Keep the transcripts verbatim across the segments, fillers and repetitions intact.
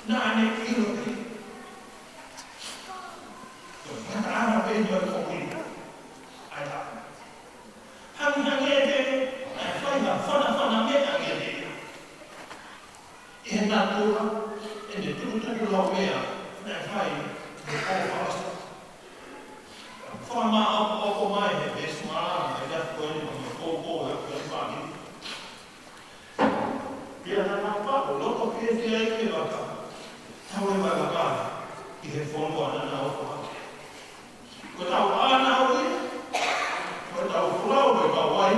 Naʻa ne ʻilo pē. Ko e ngataʻanga pē ia ʻo e moʻui. ʻAi tā. Hangehangē pē, naʻe fai ha fanafana meʻa ʻa ia pē. ʻI he natula, ʻene tukutuku lau meʻa, naʻe fai, ʻi he ʻofa ʻa Sētane. Fakamāʻopoʻopo mai he veesi malanga, ʻa ia ko eni mo e koukou ʻa e fāmili. Pea naʻa nau paʻu loto fiefia ai ki he vaka, tau leva e vaka ki he fonua naʻa nau ʻofa ai. Ko ʻetau ʻānaua ia, ko ʻetau folau, ko ʻetau ai,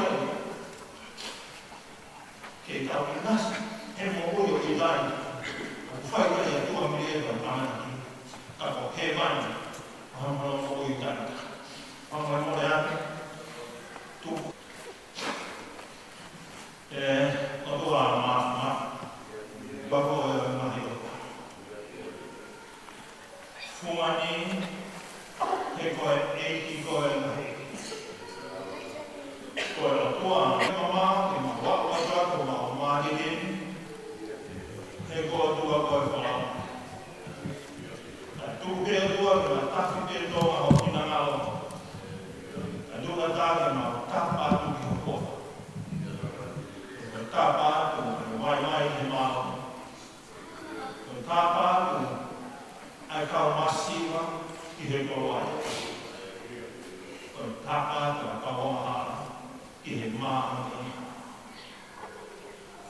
ke tau ʻinasi he moʻui ʻo ʻitāniti. ʻOku fai ai ʻa e tuʻa mili e tau ʻamanaki, ka ko hēvani ʻa hono moʻui ʻitāniti. Fakamolemole atu. Tuku. ʻE, ʻOtua Māfimafi, pea ko e ngaahi ʻofa. Fungani, he ko e ʻEiki koe ngaahi ʻeiki. Ko e ʻOtua, ke mama, ke mamaʻo atu ʻa homau mālilini. He ko e ʻOtua koe folau. Kae tuku pē ʻOtua ke matafi pē Tonga ho finangalo. Kae tuku ʻatā ke mau tapa atu ki ho ʻofa. Ke mau tapa atu ke mau vaivai he mālō. Ke mau tapa atu ʻa e kau masiva ki he koloaʻia. Ke mau tapa atu ʻa e kau angahala ki he māʻoniʻoni.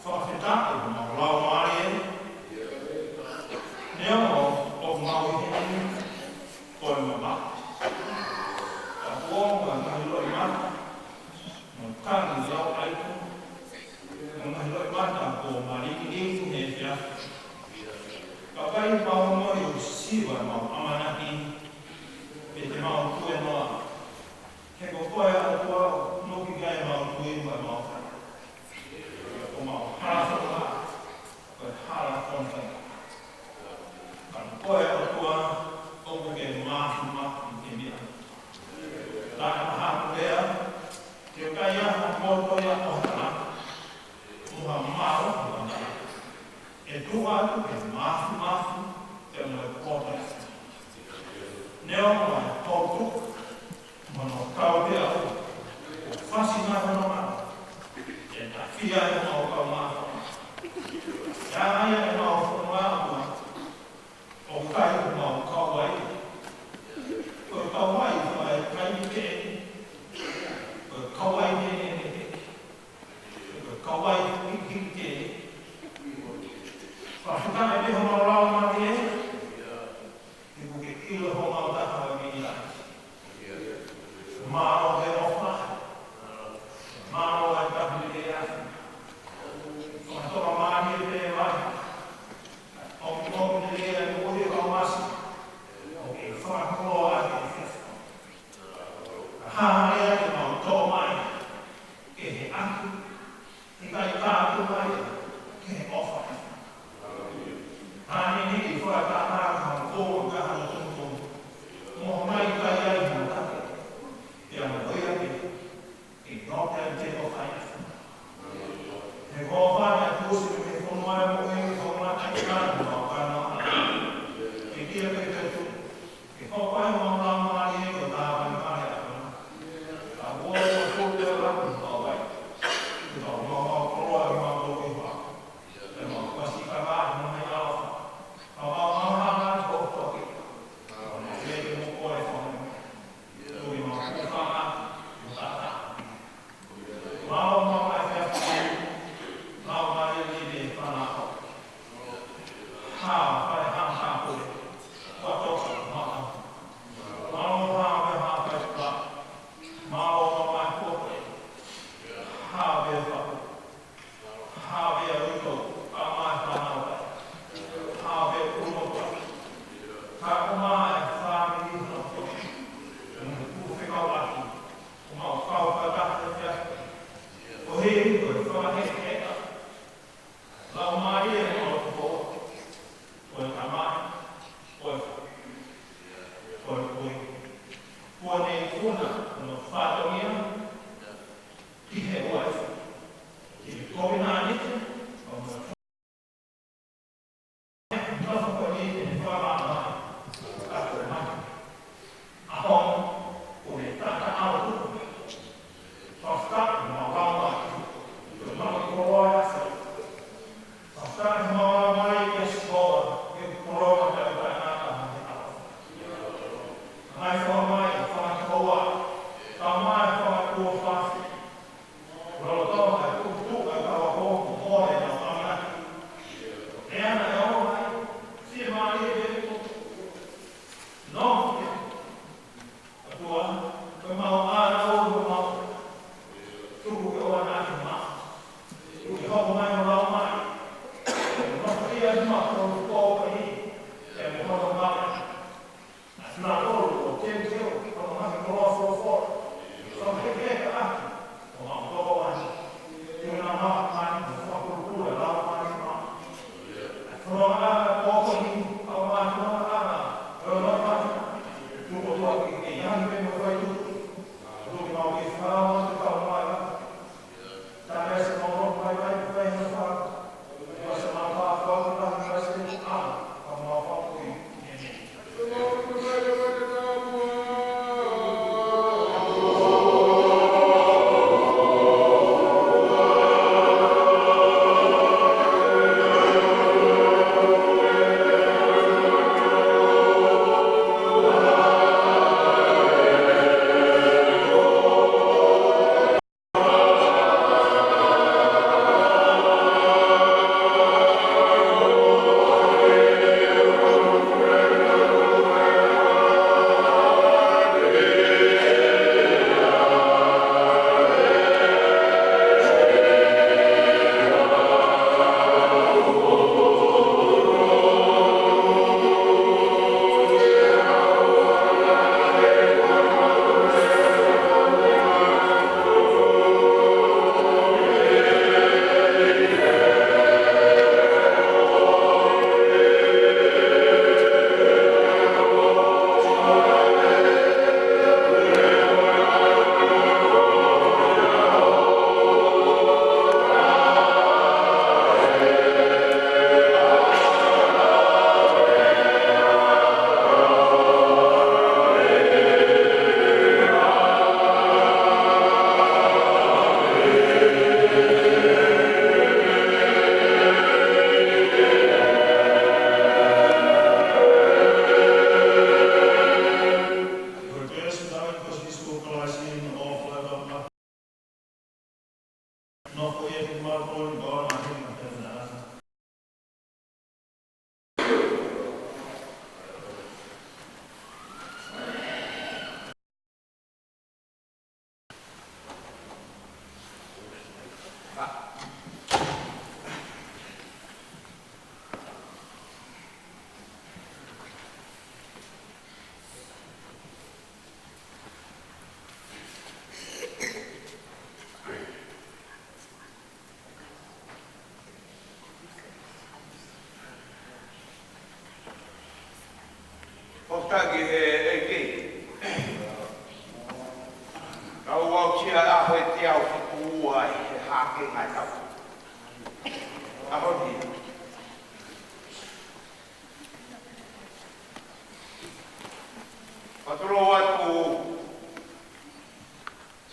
Fakafetaʻi homau laumālie, neongo ʻoku mau ʻi heni ko e mamahi. Ka kuo ʻomai ngaahi loʻimata, mo e tangi lauʻi ʻaitū, mo e ngaahi loʻimata kuo malingilingi he efiafi. Kae ʻikai ke mau ongoʻi ʻoku siva ʻemau ʻamanaki, pe te mau tuēnoa. He ko koe ʻa e ʻOtua ʻoku noki ai ʻemau tui mo ʻemau fai. Ko homau hala fononga, ko e hala fononga. Ka ko koe ʻa e ʻOtua ʻoku ke māfimafi ke meʻa. Taʻe maha ko ea, ke kai ʻa e moto ia ʻo hana, mo ha mālohi ʻo hana. ʻE tuʻu atu ke māfimafi, ke mo e poto ia. Neongo ʻa e poutu, mo hono kau pea ʻo fasi mai hono mano. ʻE tafia ʻe mau kau mano. ʻE ʻai ʻe mau fonua ʻo kai ʻe mau kau ai. Ko e kau ai, ko e kai ke. Ko e kau ai ke ne ne ke. Ko e kau ai ke ke ke. Fakafetaʻi pē homau laumālie. He ʻoku ke ʻilo homau taha ʻo e meʻa. Mālō e ʻofa. Mālō e tahuʻi e afi. Fakatoka mālie pē vai. ʻOku, ʻoku ne lea ʻi muʻa e kau masiva. ʻOku ke fakakoloa ʻa e efiafi. Hā e lea ke mau tō mai. Ke he ʻaku. ʻIkai tātu mai, ke he ʻofa. Hānini i fua tāmā ka mo kō ka hano tumutumu. Mo mai kai ai mo take. Pea mo ia ke, ke nō pea te ʻofa ia. He ko fana kusi ke fonua mo e ko ma ai ka mo ka no. Ke kia ke te tu. Ke hoko ai homau laumālie ko e tāpanekale ʻa Kona. Ka ua ua tō te ora ko tau ai. Ko tau mau mau koloa ʻi mau tō ki hoa. Ke mau pasi ka ngā ʻi mau mai ʻalofa. Ka mau mau hanga ʻi ko toki. Ke ke mo koe whanga. Tō ki mau kō whanga. Mo tātā. Mālō, mālō, mālō, mālō, mālō, mālō, mālō. Hā, fai hā, hā, koe. Kua toka, mālō. Fakataki he ʻEiki. Kau au tia ʻaho ʻe teau fitu ua he hake ngai tau. ʻAho ni. Paturo atu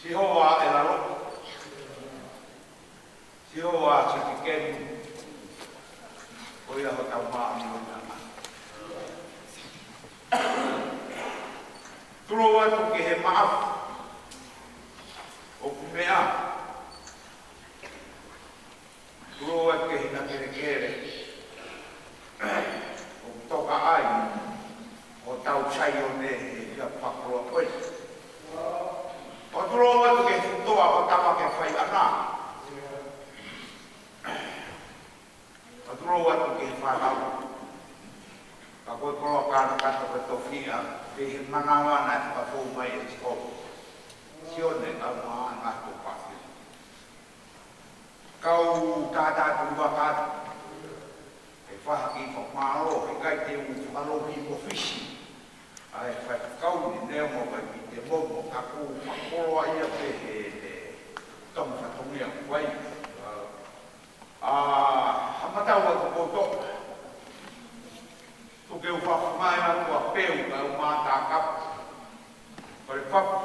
Sihova ʻe lalo. Sihova Sikikeni, ko ia hotau māʻoniʻoni. Tulou atu ki he maʻafu ʻoku meʻa. Tulou atu ki he hina kelekele ʻoku toka ai hotau Saione he hia fakoloa koe. ʻO tulou atu ki he futoa ʻo tama ke fai ana. ʻO tulou atu ki he fānau. Ka ko e koloa kānokato ko e tofiʻa, pea ʻi he manava naʻe fakafou mai ʻe Sihova. Sione, kau maha ngā tō pāfio. Kau tātā tū vaka atu. ʻE fai ha kiʻi fakamālō, he ʻikai te u fakalōhi ʻi ʻōfisi ʻa e faifekau ni neongo ʻikai pē te u momo, ka ʻoku ou fakakoloa ia pē he, he taumafatongia ʻoku fai. ʻA, haʻamatau atu koutou. Tuku ke u fakafofongaʻi atu ʻa Peu, kae ʻumaʻā Takapu. Pale papu.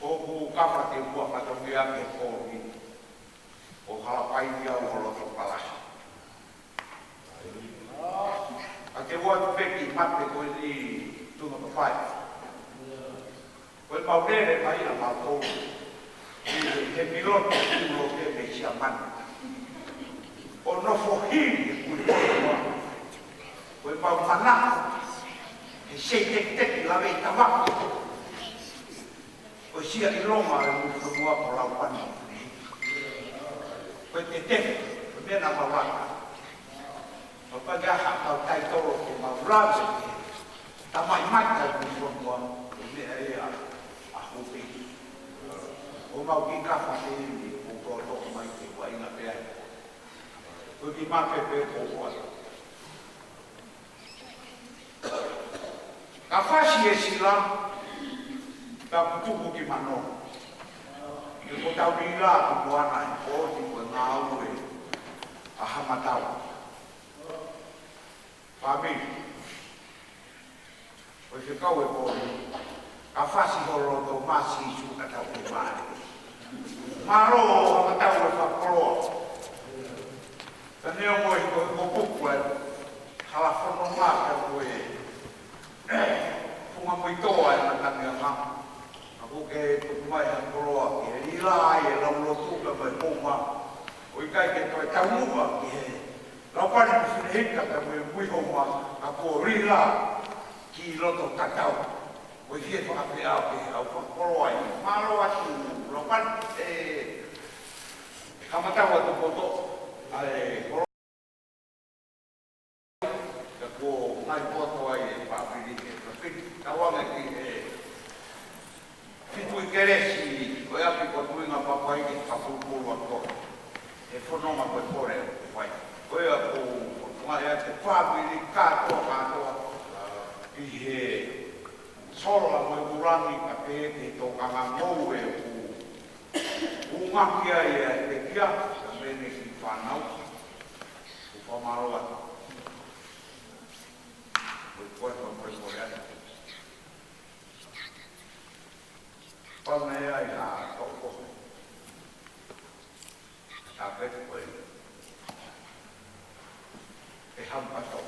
ʻOku ou kafo atu he fatongia ke kō ni. ʻO halapai au ho loto palasi. ʻA te ua tu peki mate ko eni Tungatapu. Ko e mau lele mai ʻa mautolu. He miloto kulo ke me Siamane. ʻO nofo hili he kuli koe. Ko e mau manako. He sei tekiteki lave ʻi tavako. ʻO sia ʻi Loma e mutu mua ko Laupani. Ko e tetefu, ko e meʻa naʻa mau laka. Kapau ʻe ʻi ai ha kau taitolo ke mau lave ki he tamaʻimata ʻo e fonua, ko e meʻa ia ʻa Hūpiki. ʻOku mau kiʻi kafa he ʻaho ni, ʻoku ou toʻo mai ke vaʻinga pē ai. Ko e kiʻi makehe pē ko ʻoku ʻai. Ka fasi e sila, ka putuku ki mano. Ke ko tau lila ki muʻa ʻi he pooni ko e ngāue ʻa Haʻamatau. Fāmili. Ko e fekau e pooni. Ka fasi ho loto, mā Sīsū ka tau ke mali. Mālō Haʻamatau e fakakoloa. Ka neongo ʻi he ko, ko kuku e hala fononga ka ko e funga muitoa e matangi ʻa Haʻa. Ka ko ke tuku mai ha koloa ke lila ai e lau lotu ka mai poma. ʻOku ʻikai ke toe taumuʻa ki he lau pali mo Fineʻeiki ka mai mui homa ka ko lila ki loto tatau. ʻOku ʻi he fakafeʻao ke au fakakoloa ai. Mālō atu lau pali e Haʻamatau atu poto ʻa e koloa. Ka ko ngai poto ai e fāmili ke fāmili. Tauange ki he fitu ʻi Kelesi, ko e ʻapi ko Tuʻinga Papai ki Kapulupulu ako. He fononga ko e kole ko fai. Ko ia ko, ko ngai ʻa e fāmili kātoa kātoa. ʻI he sola mo e kulangi ka pehē ki he tōkanga ngoue ʻoku ʻuhinga ki ai e pekia, ka mene ki fānau, ʻoku fakamālō atu. Ko e kuata mo e kole atu. Pau naʻe ʻi ai ha toko. Tāpete ko e, e hampato.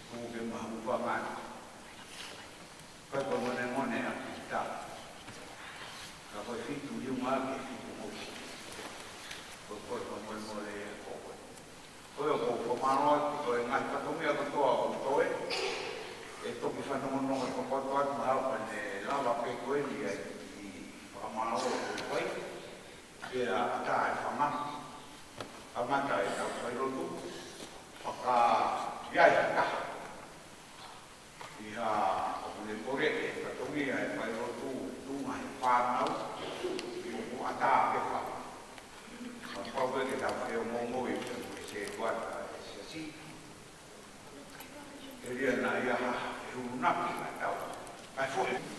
Kuo ke mahu pangan. Kai ko e mone mone a kita. Ka ko e fitu liunga ke fitu moku. Ko e ko e ko e mole mole e ko ko. Ko e ko fakamālō atu ko e ngaahi fatongia kotoa ʻoku toe. ʻE toki fanongonongo ko kotoa atu mahalo ka ne lava pē ko eni ai ʻi fakamālō ko e. Pea ʻatā e fanga, kamata e kau failotu, faka ʻi ai ha taha. ʻI ha ʻoku ne kole e fatongia e failotu, tuʻunga he fānau, ʻi ʻoku ʻatā pē fanga. Ka pau pē ke tau feongoongoi, ke se kuata e siasi. Ke lia naʻa ʻi ai ha, he ʻulunaki naʻa tau. Kai foʻi.